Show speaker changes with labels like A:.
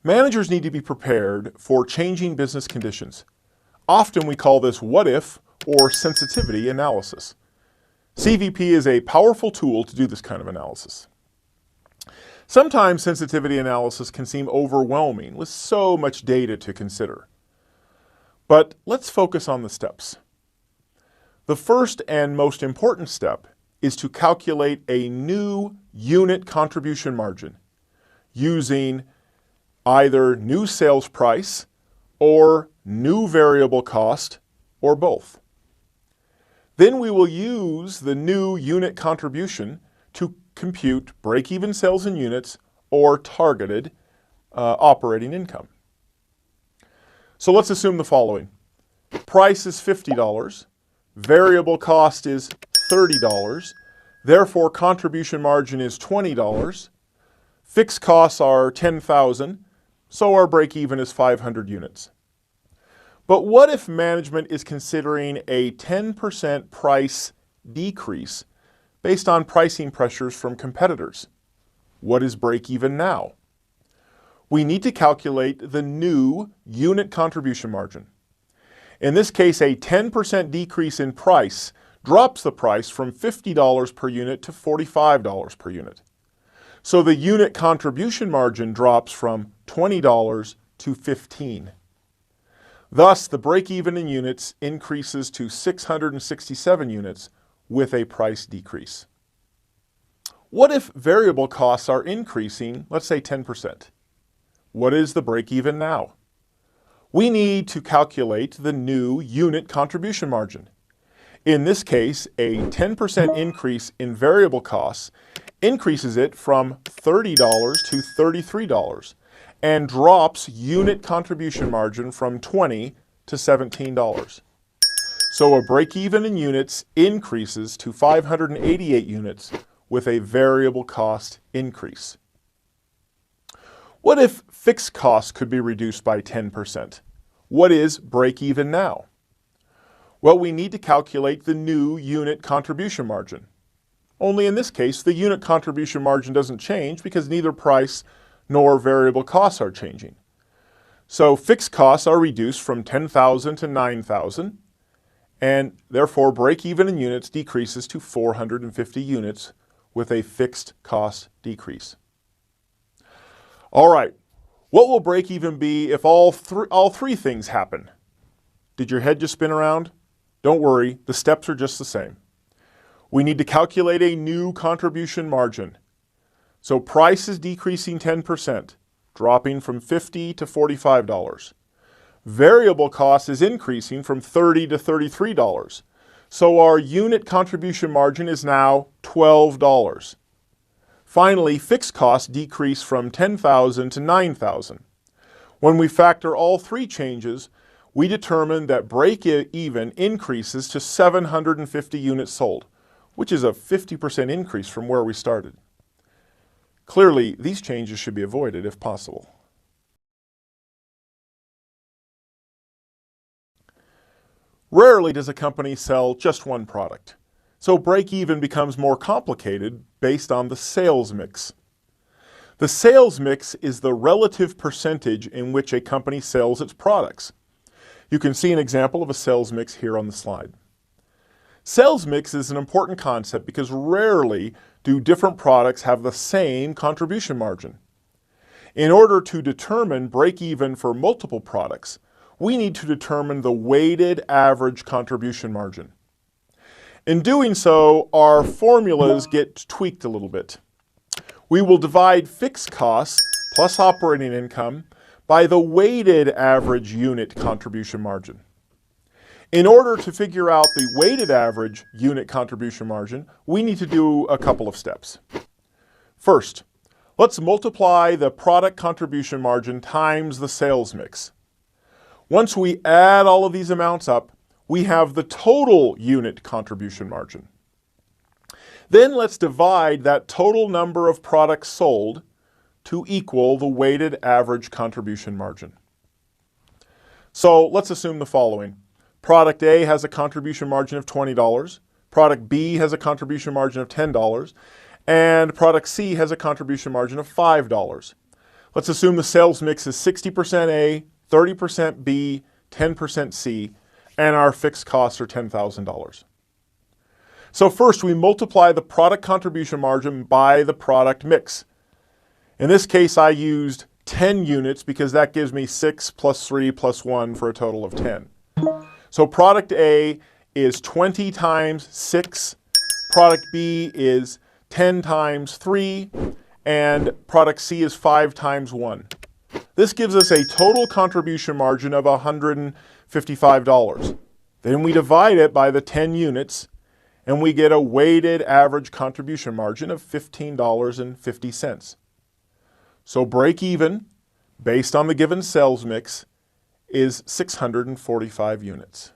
A: Managers need to be prepared for changing business conditions. Often we call this what if or sensitivity analysis. CVP is a powerful tool to do this kind of analysis. Sometimes sensitivity analysis can seem overwhelming with so much data to consider. But let's focus on the steps. The first and most important step is to calculate a new unit contribution margin using either new sales price or new variable cost or both. Then we will use the new unit contribution to compute break-even sales in units or targeted operating income. So let's assume the following. Price is $50, variable cost is $30, therefore contribution margin is $20, fixed costs are $10,000, so our break-even is 500 units. But what if management is considering a 10% price decrease based on pricing pressures from competitors? What is break-even now? We need to calculate the new unit contribution margin. In this case, a 10% decrease in price drops the price from $50 per unit to $45 per unit. So the unit contribution margin drops from $20 to $15. Thus, the break-even in units increases to 667 units with a price decrease. What if variable costs are increasing, let's say 10%? What is the break-even now? We need to calculate the new unit contribution margin. In this case, a 10% increase in variable costs increases it from $30 to $33 and drops unit contribution margin from $20 to $17. So a break-even in units increases to 588 units with a variable cost increase. What if fixed costs could be reduced by 10%? What is break-even now? Well, we need to calculate the new unit contribution margin. Only in this case, the unit contribution margin doesn't change because neither price nor variable costs are changing. So fixed costs are reduced from 10,000 to 9,000, and therefore break-even in units decreases to 450 units with a fixed cost decrease. All right, what will break-even be if all three things happen? Did your head just spin around? Don't worry, the steps are just the same. We need to calculate a new contribution margin. So price is decreasing 10%, dropping from $50 to $45. Variable cost is increasing from $30 to $33. So our unit contribution margin is now $12. Finally, fixed costs decrease from 10,000 to 9,000. When we factor all three changes, we determine that break-even increases to 750 units sold, which is a 50% increase from where we started. Clearly, these changes should be avoided if possible. Rarely does a company sell just one product, so break-even becomes more complicated based on the sales mix. The sales mix is the relative percentage in which a company sells its products. You can see an example of a sales mix here on the slide. Sales mix is an important concept because rarely do different products have the same contribution margin. In order to determine break-even for multiple products, we need to determine the weighted average contribution margin. In doing so, our formulas get tweaked a little bit. We will divide fixed costs plus operating income by the weighted average unit contribution margin. In order to figure out the weighted average unit contribution margin, we need to do a couple of steps. First, let's multiply the product contribution margin times the sales mix. Once we add all of these amounts up, we have the total unit contribution margin. Then let's divide that total number of products sold to equal the weighted average contribution margin. So let's assume the following. Product A has a contribution margin of $20, product B has a contribution margin of $10, and product C has a contribution margin of $5. Let's assume the sales mix is 60% A, 30% B, 10% C, and our fixed costs are $10,000. So first, we multiply the product contribution margin by the product mix. In this case, I used 10 units because that gives me 6 plus 3 plus 1 for a total of 10. So product A is 20 times 6, product B is 10 times 3, and product C is 5 times 1. This gives us a total contribution margin of $155. Then we divide it by the 10 units, and we get a weighted average contribution margin of $15.50. So break even, based on the given sales mix, is 645 units.